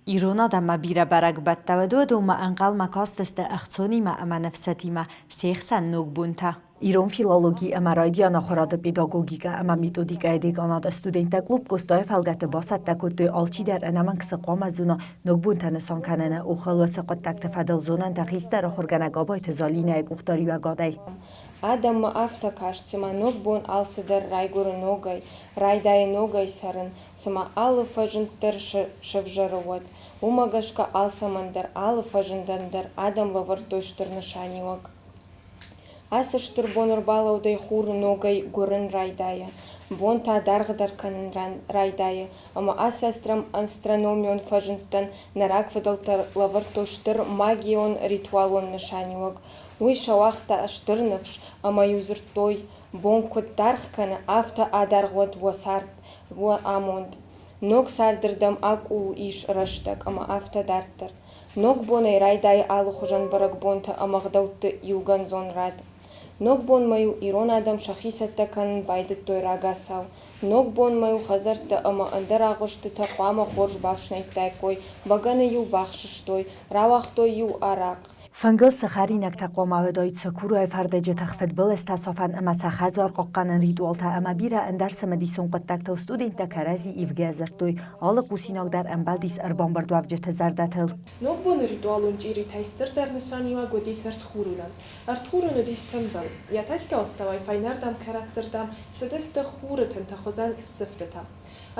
Ирон адӕммӕ бирӕ бӕрӕгбӕттӕ уыд, уыдонмӕ ӕнхъӕлмӕ кастысты ӕхцонимӕ ӕмӕ ныфсытимӕ, се хсӕн ногбонтӕ. Ирон филологи ӕмӕ райдиан ахуырады педагогикӕ ӕмӕ методикӕйы деканаты студенттӕ клуб Къостайы фӕлгӕты бацӕттӕ кодтой алчидӕр ӕнӕмӕнг цы хъуамӕ зона ногбонтӕ нысан кӕныны охыл уыцы хъуыддӕгты фӕдыл зонӕнтӕ хистӕр ахуыргӕнӕг Абайты Залинӕйы къухдариуӕгадӕй. Адӕммӕ афтӕ каст, цыма ног бон алцыдӕр райгуыры ногӕй, райдайы ногӕй цӕрын, цыма алы фӕзынд дӕр сӕвзӕры уӕд. Уымӕ гӕсгӕ алцӕмӕн дӕр, алы фӕзындӕн дӕр адӕм лӕвӕрдтой стыр нысаниуӕг. Ацы стыр бон ӕрбалӕудӕй хур ногӕй гуырын райдайы, бон та даргъдӕр кӕнын райдайы, ӕмӕ ацы астрономион фӕзындтӕн нӕ рагфыдӕлтӕ лӕвӕрдтой стыр магион ритуалон нысаниуӕг. Уый сӕ уагъта стыр ныфс, ӕмӕ-иу дзырдтой, бон куыд даргъ кӕны, афтӕ адаргъ уӕд уӕ цард, уӕ амонд. Ног цардырдӕм акъул ис рӕстӕг ӕмӕ афтӕ дарддӕр. Ногбонӕй райдайы алыхуызон бӕрӕгбонтӕ ӕмӕ ӕгъдӕутты иугӕндзон рад. Ногбонмӕ-иу ирон адӕм сӕхи цӕттӕ кӕнын байдыдтой рагацау. Ногбонмӕ-иу хӕдзӕрттӕ ӕмӕ ӕндӕр агъуыстытӕ хъуамӕ хорз бафснайдтаиккой, бӕгӕны-иу бахсыстой, рауагътой-иу арахъ. Фынгыл цы хӕринӕгтӕ хъуамӕ уыдаид Сокурайы фӕрдыджы тых фыдбылызтӕ сафӕн ӕмӕ сӕ хӕдзар хъахъхъӕнӕн ритуалтӕ ӕмӕ бирӕ ӕндӕр цымыдисон хъуыддӕгтыл студенттӕ кӕрӕдзи ивгӕ дзырдтой, алы хъусинаг дӕр ӕмбӕлдис ӕрбамбырдуӕвджыты зӕрдӕтыл. Ногбоны ритуалон чъиритӕй стырдӕр нысаниуӕг уыдис ӕртхурынӕн. Ӕртхурын уыдис тымбыл. Йӕ тӕккӕ астӕуӕй фӕйнӕрдӕм кӕрӕттырдӕм цыдысты хуры тынты хуызӕн сыфтытӕ.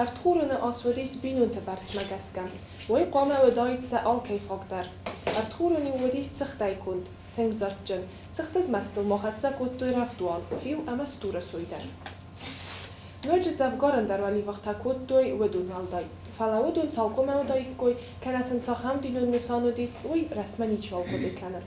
Ӕртхурыны ас уыдис бинонты бӕрцмӕ гӕсгӕ. Уый хъуамӕ уыдаид сӕ алкӕй фаг дӕр. Ӕртхурын-иу уыдис цыхтӕй конд, тынг дзаджджын. Цыхты змӕстыл ма хӕццӕ кодтой рӕвдуан, фиу ӕмӕ стуры сой дӕр. Ноджы дзӕвгар ӕндӕр уӕливыхтӕ кодтой уыдон уӕлдай. Фӕлӕ уыдон цал къуымӕ уыдаиккой, кӕнӕ сын цахӕм динон нысан уыдис, уый рӕстмӕ ничиуал хъуыды кӕны.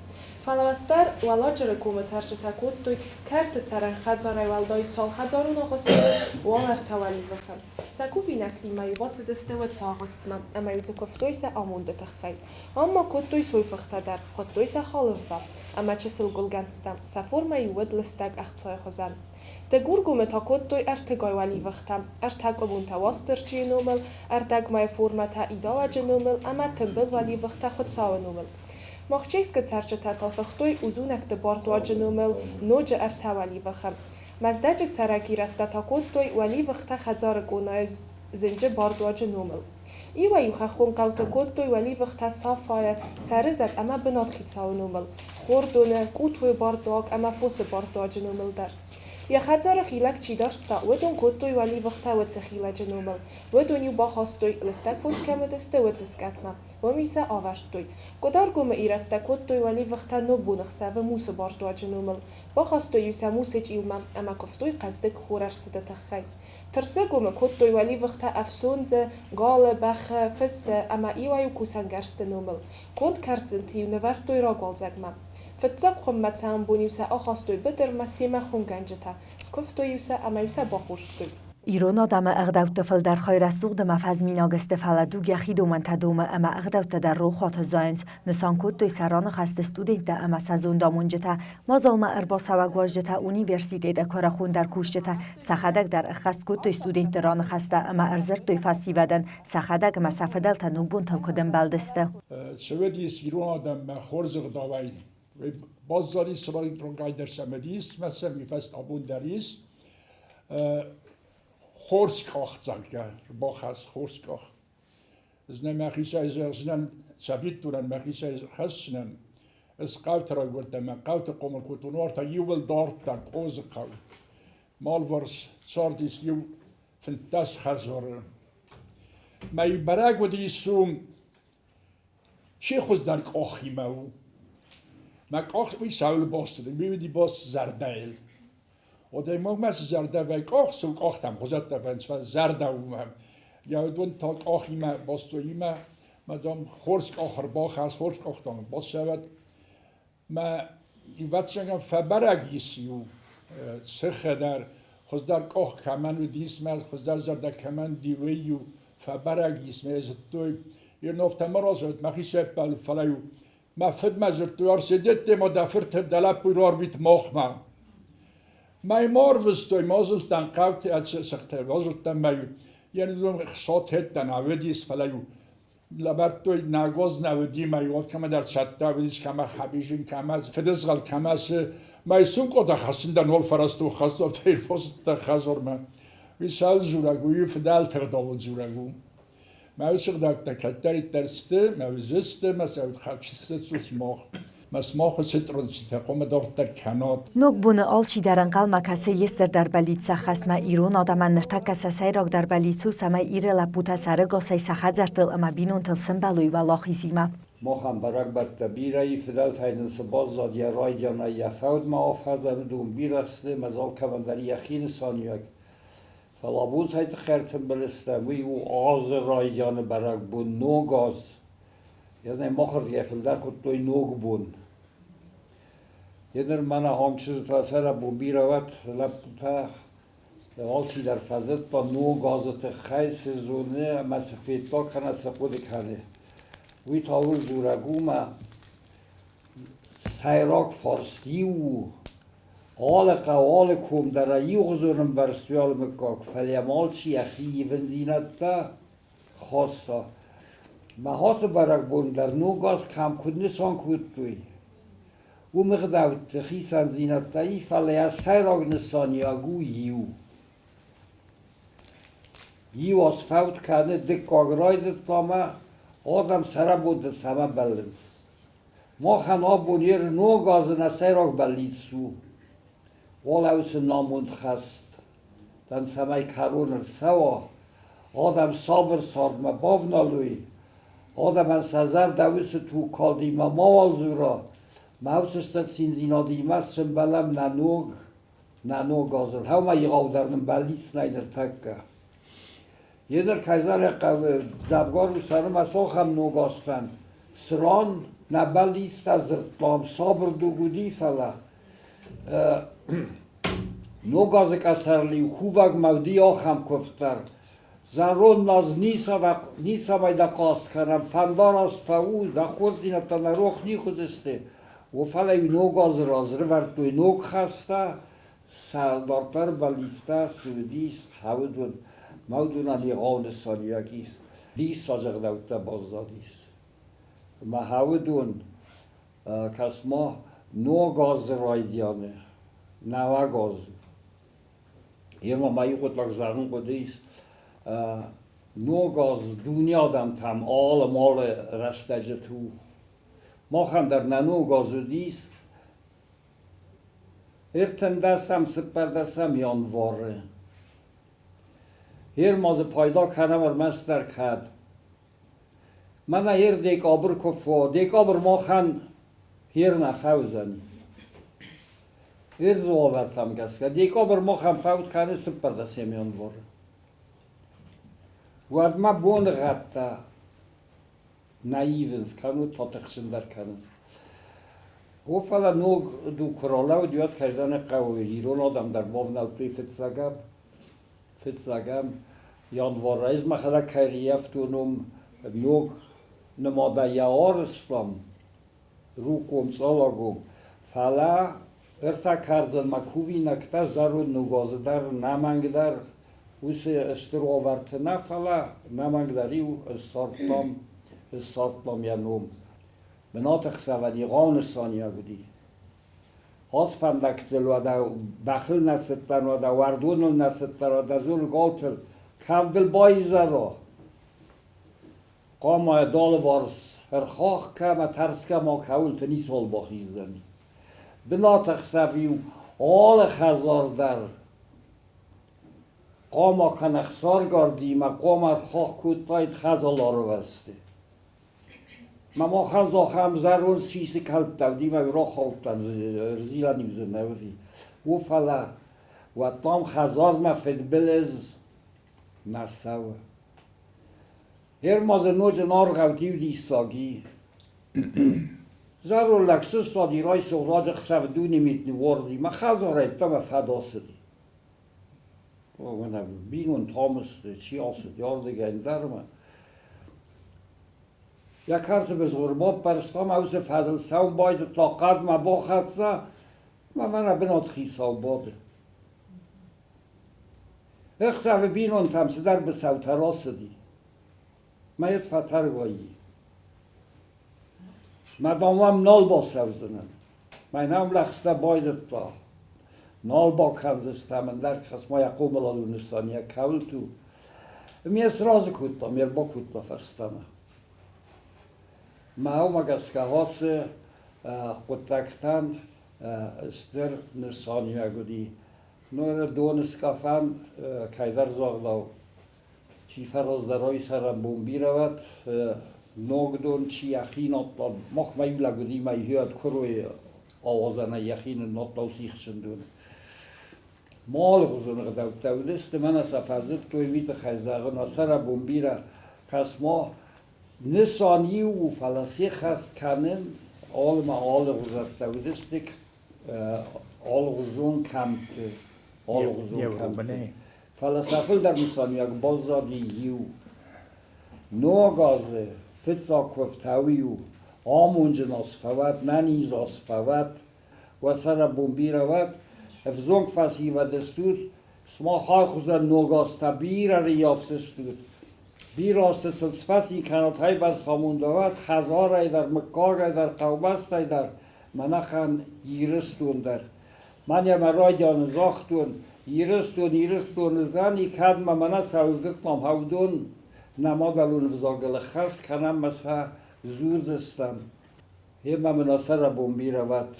Фӕлӕ уӕддӕр Уӕлладжыры комы цӕрджытӕ кодтой, кӕрты цӕрӕн хӕдзарӕй уӕлдай цал хӕдзарон агъуысты уыд, уал ӕртӕ уӕливыхы. Сӕ кувинӕгтимӕ-иу бацыдысты уыцы агъуыстмӕ ӕмӕ-иу дзы куывтой сӕ амонды тыххӕй. Ам ма кодтой сойфыхтӕ дӕр, хуыдтой сӕ халыввӕ ӕмӕ чысыл гуылгӕндтӕ, сӕ формӕ-иу уыд лыстӕг ӕхцайы хуызӕн. Дыгургомы та кодтой ӕртыгай уӕливыхтӕ, ӕртӕкъуымонтӕ Уастырджийы номыл, ӕрдӕгмӕйы формӕтӕ Идауӕджы номыл ӕмӕ тымбыл уӕливыхтӕ Хуыцауы номыл. Махческы цӕрджытӕ та фыхтой Узунӕгты бардуаджы номыл ноджы ӕртӕ уӕливыхы. Мӕздӕджы цӕрӕг ирӕттӕ та кодтой уӕливыхтӕ хӕдзары къонайы зынджы бардуаджы номыл. Иуӕй-иу хӕххон хъӕуты кодтой уӕливыхтӕ Сафайы, Сӕрызӕд ӕмӕ бынатхицауы номыл, Хордоны, Къутуйы бардуаг ӕмӕ фосы бардуаджы номыл дӕр. Йӕ хӕдзары хилӕг чи дардта, уыдон кодтой уӕливыхтӕ уыцы хилӕджы номыл. Уыдон-иу бахастой, лыстӕг фос кӕм уыдысты, уыцы скъӕтмӕ. Уым-иу сӕ авӕрдтой. Къуыдаргомы ирӕттӕ кодтой уӕливыхтӕ Ногбоны хсӕвы мусы бардуаджы номыл. Бахастой-иу сӕ мусы чъилмӕ ӕмӕ куывтой хъӕздыг хорӕрцыды тыххӕй. Тырсыгомы кодтой уӕливыхтӕ ӕфсондзы, галы, бӕхы, фысы ӕмӕ иуӕй-иу кусӕнгӕрзты номыл. Конд кӕрдзынты-иу нывӕрдтой рагуалдзӕгмӕ. Фыццаг хуыммӕ цӕуын бон-иу сӕ ахастой быдырмӕ семӕ хуымгӕнджытӕ, скуывтой-иу сӕ ӕмӕ-иу сӕ бахордтой. Ирон адӕмы ӕгъдӕутты фылдӕр хай рӕсугъд ӕмӕ фӕзминаг сты, фӕлӕ дуг йӕхи домӕнтӕ домы ӕмӕ ӕгъдӕуттӕ дӕр рохуаты зайынц, нысан кодтой сӕ раныхӕсты студенттӕ ӕмӕ сӕ зондамонджытӕ. Мадзалмӕ ӕрбацӕуӕг уазджытӕ, университеты куырыхондӕр кусджытӕ сӕхӕдӕг дӕр ӕххӕст кодтой студентты раныхӕстӕ ӕмӕ ӕрдзырдтой фӕсивӕдӕн сӕхӕдӕг ӕмӕ сӕ фыдӕлтӕ ногбонтыл куыд ӕмбӕлдысты. Цӕвӕдис ирон адӕммӕ хорз ӕгъдауӕй баззадис райдӕр цӕмӕдис, мӕ сӕм фӕст абон дӕр ис. Хорз къах, зӕгъгӕ, бахӕс хорз къах. Ӕз нӕ мӕхицӕй зӕгъдзынӕн, цӕвиттонӕн мӕхицӕй хӕсдзынӕн. Ӕз хъӕуты райгуырдтӕн, мӕ хъӕуты хъомыл кодтон, уартӕ иууыл дарддӕр Къозы хъӕу. Малварс цардис иу 15 хӕдзары. Мӕ бӕрӕг уыдис уым, чи хуыздӕр къохимӕ у. Мӕ къох уый цӕуыл баст уыди? Уый уыди баст зӕрдӕйыл. Адӕймагмӕ цы зӕрдӕ вӕййы, къох цы у, къохтӕм хуызӕттӕ вӕййынц, фӕлӕ зӕрдӕ у мӕм. Йӕ уыдон та къохимӕ бастой имӕ, мӕ дам, хорз къох ӕрбахӕсс, хорз къох, дам, басӕвӕд. Мӕ ӕвӕццӕгӕн фӕбӕрӕг ис иу сыхы дӕр, хуыздӕр къох кӕмӕн уыдис, мӕ хуыздӕр зӕрдӕ кӕмӕн уыди, уый-иу фӕбӕрӕг ис, мӕ зыдтой. Ирновтӕ ма разӕуд мӕхи сӕппӕл, фӕлӕ-иу мӕ фыдмӕ дзырдтой, Арседетте ма дӕ фырты дӕ лӕппуйы рарвит махмӕ. Мӕй ма арвыстой, ма зылдтӕн хъӕуты сыхтӕ, базылдтӕн мӕ-иу. Йӕ ныдон сатеттӕн ӕвӕдис, фӕлӕ-иу. Лӕвӕрдтой нагоз нӕ уыди, мӕ кӕмӕ дӕр цӕттӕ уыдис, кӕмӕ хӕбизын, кӕмӕ фыдызгъӕл, кӕмӕ цы. Мӕ сумкъотӕ хӕссын дӕр нал фӕрӕзтон, хӕсдзӕфтӕй фосдта хӕдзармӕ. Уый цӕуыл дзурӕг у, уый фыдӕлты ӕгъдауыл дзурӕг у. Мӕ уыцы ӕгъдӕуттӕ кӕддӕриддӕр сты, мӕ уыдзысты, мӕ сӕ хӕссы сымах. Мӕ сымах уыцы тъырынчытӕ хъуамӕ дарддӕр кӕнат. Ногбоны алчидӕр ӕнхъӕлмӕ кӕсы йе стырдӕр бӕллиц сӕххӕстмӕ. Ирон адӕмӕн ныртӕккӕ сӕ сӕйрагдӕр бӕллиц у, цӕмӕй Иры лӕппутӕ сӕрыгасӕй сӕ хӕдзӕрттыл ӕмӕ бинонтыл сӕмбӕлой уӕлахизимӕ. Махӕн бӕрӕгбӕттӕ бирӕ и, фыдӕлтӕй нын цы баззад йӕ райдианӕй йӕ фӕудмӕ афӕдзӕн, уыдон бирӕ сты, ӕмӕ дзы алкӕмӕн дӕр йӕхи нысаниуӕг. Фӕлӕ абон цӕй тыххӕй ӕртымбыл стӕм, уый у азы райдианы бӕрӕгбон, Ног аз. Йӕ махырдыгӕй фылдӕр хуыдтой Ногбон. Еныр мӕнӕ ахӕм чызджытӕ цӕрӕнбон бирӕ уӕд, лӕппутӕ алчидӕр фӕдзырдта Ног азы тыххӕй, цы зоны ӕмӕ цы федта кӕнӕ цы хъуыды кӕны. Уый та ууыл дзурӕг у, ӕмӕ сӕйраг фарст иу у, алы хъӕу, алы ком дӕр ӕй иугъуызон ӕмбӕрзт у алы мыггаг, фӕлӕ йӕм алчи йӕхи ивындзинӕдтӕ хаста. Мӕ ацы бӕрӕгбон дӕр ног аз кӕм куыд нысан кодтой, уым ӕгъдӕутты хицӕндзинӕдтӕ и, фӕлӕ йӕ сӕйраг нысаниуӕг у иу. Иу аз фӕуд кӕны дыккаг райдыдта ӕмӕ адӕм цӕрӕнбонты цӕмӕ бӕллынц. Махӕн абон йе ног азы нӕ сӕйраг бӕллиц у, уӕлӕусы намонд хӕст, дӕн цӕмӕй кӕрон ӕрцӕуа, адӕм сабыр цардмӕ бавналой, адӕмӕн сӕ зӕрдӕ уыцы тугкалдимӕ мауал дзура, мӕ уыцы стыр циндзинадимӕ сӕмбӕлӕм нӕ ног, нӕ ног азыл. Хӕумӕ егъаудӕр нын бӕллиц нӕй ныртӕккӕ. Еныр кӕй хъӕуы дзӕвгар у сӕрмӕ сохӕм ног азтӕн, цыран нӕ бӕллицтӕ дзырдтам, сабыр дуг уыди, фӕлӕ ног азы къӕсӕрыл-иу кувӕгмӕ уыди ахӕм куывд дӕр. Зӕронд наз ницӕмӕй дӕ хъаст кӕнӕм, фӕндараст фӕу, дӕ хорздзинӕдтӕ нӕ рох никуы уыдзысты. О, фӕлӕ-иу ног азы раз рывӕрдтой ног хӕстӕ, сӕ дарддӕр бӕллицтӕ цы уыдис, уыдон ма уыдонӕн егъау нысаниуӕг ис. Диссаджы ӕгъдӕуттӕ баззадис. Ӕмӕ уыдон, кӕс-ма, ног азы райдианы, нӕуӕг азы. Йемӕ ма иу хъуыддаг зӕгъын хъуыдис, ног аз дуне адӕмтӕм алы-малы рӕстӕджыты у. Махӕн дӕр нӕ ног аз уыдис ӕртындӕсӕм, цыппӕрдӕсӕм январы. Гьер ма дзы пайда кӕнӕм ӕрмӕстдӕр кӕд. Мӕнӕ гьер декабр куы фӕуа, декабр махӕн гьер нӕ фӕуыдзӕни. Гьер дзы уавӕртӕм гӕсгӕ декабр махӕн фӕуд кӕны цыппӕрдӕсӕм январы. Уӕдмӕ боныгъӕдтӕ нӕ ивынц, кӕннод та тыхджындӕр кӕнынц. О, фӕлӕ ног дуг куы ралӕууыд, уӕд кӕй зӕгъын хъӕуы, ирон адӕм дӕр бавнӕлдтой фыццагӕм, фыццагӕм январы. Ӕз мӕхӕдӕг кӕй рыййӕфтон уым ног нымадӕй йӕ арызтам, Рукъгом, Цъалагом. Фӕлӕ ӕртӕ кӕрдзынмӕ кувинӕгтӕ зӕронд ногазы дӕр, нӕмӕнгдӕр уыцы стыр уавӕрты нӕ, фӕлӕ нӕмӕнгдӕр-иу ссардтам, ссардтам йӕ ном. Бынаты хсӕвӕн егъау нысаниуӕг уыди. Ацы фӕндӕгтыл уӕдӕ бӕхыл нӕ цыдтӕн, уӕдӕ уӕрдоныл нӕ цыдтӕн, уӕдӕ зулгалтыл. Кӕм дыл баизӕра, Хъуамӕ алыварс ӕрхах кӕмӕ тӕрсгӕ ма кӕуылты ницуал бахиздзӕни. Бынатӕхсӕв-иу алы хӕдзар дӕр хъуамӕ кӕнӕ ӕхсаргардимӕ хъуамӕ ӕрхах кодтаид хӕдзаларвӕсты. Мӕ махӕн дзы ахӕм зӕронд сисы кӕлдтӕ уыди, мӕ рахаудтӕн дзы, ӕрзилӕн-иу дзы нӕ уыди. О, фӕлӕ уӕд дам хӕдзармӕ фыдбылыз нӕ цӕуы. Гъер ма дзы ноджы наргъӕвд иу диссаг и. Зӕронд лӕг сыстади райсом раджы хсӕв дуне мит ныууарди, мӕ хӕдзарӕй ӕддӕмӕ фӕд ацыди. Мӕнӕ бинонтӕ ам сты, чи ацыди ардыгӕй ӕндӕрмӕ. Йӕ кӕрцы бызгъуыр баппӕрста ӕмӕ уыцы фӕдыл цӕуын байдыдта, хъӕдмӕ бахӕццӕ, ӕмӕ мӕнӕ бынатхицау бады. Ӕхсӕвы бинонтӕм цыдӕр быцӕутӕ рацыди. Мӕ фӕтӕргай и. Мӕ дам уӕм нал бацӕудзынӕн. Мӕнӕ ам лӕгъстӕ байдыдта. Нал бакӕндзыстӕм ӕндӕр хӕс ма йӕ хъомыладон нысан йӕ кӕуылты у. Ме сразы кодта, ме рбакодта фӕстӕмӕ. Мӕ уымӕ гӕсгӕ ацы хъуыддӕгтӕн стыр нысаниуӕг уыди. Ныр доныскъӕфӕн кӕйдӕр загъдау, чи фӕраздӕрой цӕрӕнбон бирӕ уӕд, ног дон чи йӕхи надта, махмӕ иу лӕг уыди, мӕ иуӕд куыройы ауадзӕнӕй йӕхи ныннадта уыцы ихджын доны. Ма алыгъуызон ӕгъдӕуттӕ уыдысты, мӕнӕ сӕ фӕзыдтой, уый тыххӕй зӕгъын, а цӕрӕнбон бирӕ, кӕс-ма, нысан иу у, фӕлӕ се ххӕст кӕнын алымӕ алыгъуызӕттӕ уыдысты алыгъуызон кӕмтты, алыгъуызон кӕмтты. Фӕлӕ сӕ фылдӕр нысаниуӕг баззади иу. Ног азы фыццаг куывтӕ-уый у амонджын аз фӕуӕд, нӕниз аз фӕуӕд, уӕ цӕрӕнбон бирӕ уӕд, ӕвзонг фӕсивӕд стут, сымах ай хуызӕн ног азтӕ бирӕ рыййафдзыстут. Бирӕ азты сыл сфӕцин кӕнат хайбӕрц амондӕуӕд хӕдзарӕй дӕр, мыггагӕй дӕр, хъӕубӕстӕй дӕр, мӕнӕхъӕн Ирыстон дӕр. Мӕнӕ мӕ райдианы загътон, Ирыстон, Ирыстон уыдзӕни, кӕд ма мӕнӕ цӕудзыстӕм уыдон нӕ мадӕлон ӕвзагыл ӕххӕст кӕнӕм ӕмӕ сӕ дзурдзыстӕм. Гъемӕ мын а сӕрӕбон бирӕ уӕд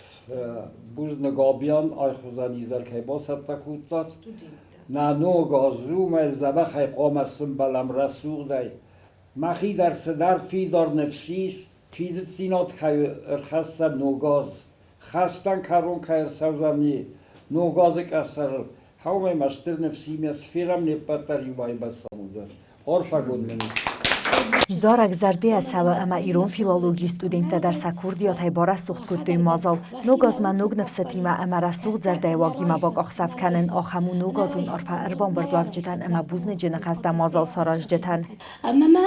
бузныг Абиан айхуызӕн изӕр кӕй бацӕттӕ кодтат. Нӕ ног аз у, мӕ дзӕбӕхӕй хъуамӕ сымбӕлӕм рӕсугъдӕй. Мӕхи дӕр цыдӕр фидар ныфс ис, фидыддзинад кӕй ӕрхӕсдзӕн ног аз. Хӕстӕн кӕрон кӕй ӕрцӕудзӕни ног азы къӕсӕрыл, хъӕумӕ ма стыр ныфсимӕ сферӕм не ппӕт дӕр иумӕ бацамондӕн. Арфӕгонд мын у. Зарӕг зӕрдийӕ цӕуы ӕмӕ ирон филологийы студенттӕ дӕр сӕ курдиатӕй барӕсугъд кодтой мадзал. Ног азмӕ ног ныфсытимӕ ӕмӕ рӕсугъд зӕрдӕйы уагимӕ бакъахдзӕф кӕнын ахӕм у ногазон арфӕ ӕрбамбырдуӕвджытӕн ӕмӕ бузныджы ныхӕстӕ мадзал саразджытӕн. Ӕмӕ мӕ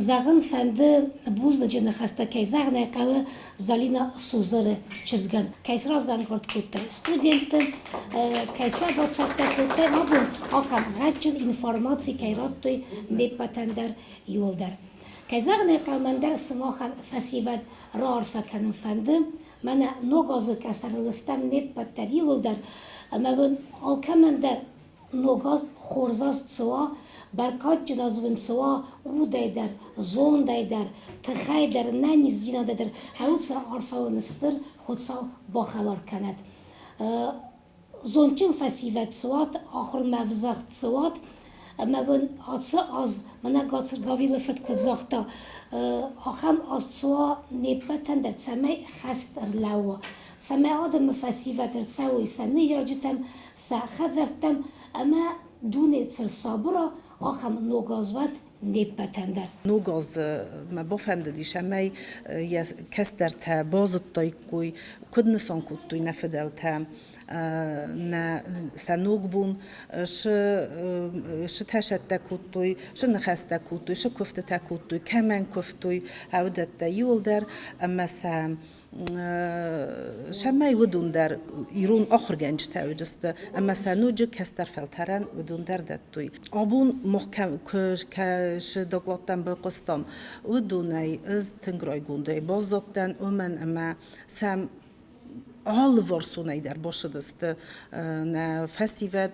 зӕгъын фӕнды бузныджы ныхӕстӕ, кӕй зӕгъын ӕй хъӕуы, Залина Сузыры чызгӕн, кӕй сразӕнгард кодтай студентты, кӕй сӕ бацӕттӕ кодтай, абон ахӕм гъӕдджын информаци кӕй радтой не ппӕтӕн дӕр иуылдӕр. Кӕй зӕгъын ӕй хъӕуы, мӕн дӕр сымахӕн фӕсивӕд раарфӕ кӕнын фӕнды, мӕнӕ ног азы къӕсӕрыл стӕм не ппӕт дӕр иуылдӕр, ӕмӕ уын алкӕмӕн дӕр ног аз хорз аз цы уа, бӕркадджын аз уын цы уа, удӕй дӕр, зондӕй дӕр, тыхӕй дӕр, нӕниздзинадӕй дӕр, ӕуцы арфӕ уын стыр Хуыцау бахӕлар кӕнӕд. Зондджын фӕсивӕд цы уат, ахуырмӕ взагъд цы уат, ӕмӕ уын ацы аз, мӕнӕ Гацыр Гаврилы фырт куыд загъта, ахӕм аз цы уа не ппӕтӕн дӕр, цӕмӕй хӕст ӕрлӕууа, цӕмӕй адӕмы фӕсивӕд ӕрцӕуой сӕ ныййарджытӕм, сӕ хӕдзӕрттӕм ӕмӕ дуне цы рсабыра, ахӕм ног аз уӕд не ппӕтӕн дӕр. Ног азы мӕ бафӕндыдис, ӕмӕ йӕ кӕстӕртӕ базыдтаиккой, куыд нысан кодтой нӕ фыдӕлтӕ нӕ сӕ ногбон, цы тӕсӕттӕ кодтой, цы ныхӕстӕ кодтой, цы куывтытӕ кодтой, кӕмӕн куывтой, уыдӕттӕ иуылдӕр ӕмӕ сӕ Цӕмӕй уыдон дӕр ирон ахуыргӕнджытӕ уыдысты ӕмӕ сӕ ноджы кӕстӕр фӕлтӕрӕн уыдон дӕр дӕттой. Абон мах куы цы докладтӕм байхъуыстам, уыдонӕй ӕз тынг райгондӕй баззадтӕн, уымӕн ӕмӕ сӕм алыварсонӕй дӕр басыдысты нӕ фӕсивӕд,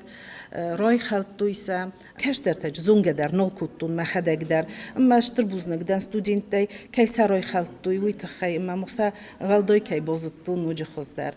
райхӕлдтой сӕ. Кӕстӕртӕ зонгӕ дӕр нал кодтон мӕхӕдӕг дӕр. Ӕмӕ стыр бузныг дӕн студенттӕй, кӕй сӕ райхӕлдтой, уый тыххӕй ӕмӕ сӕ уӕлдай кӕй базыдтон ноджы хуыздӕр.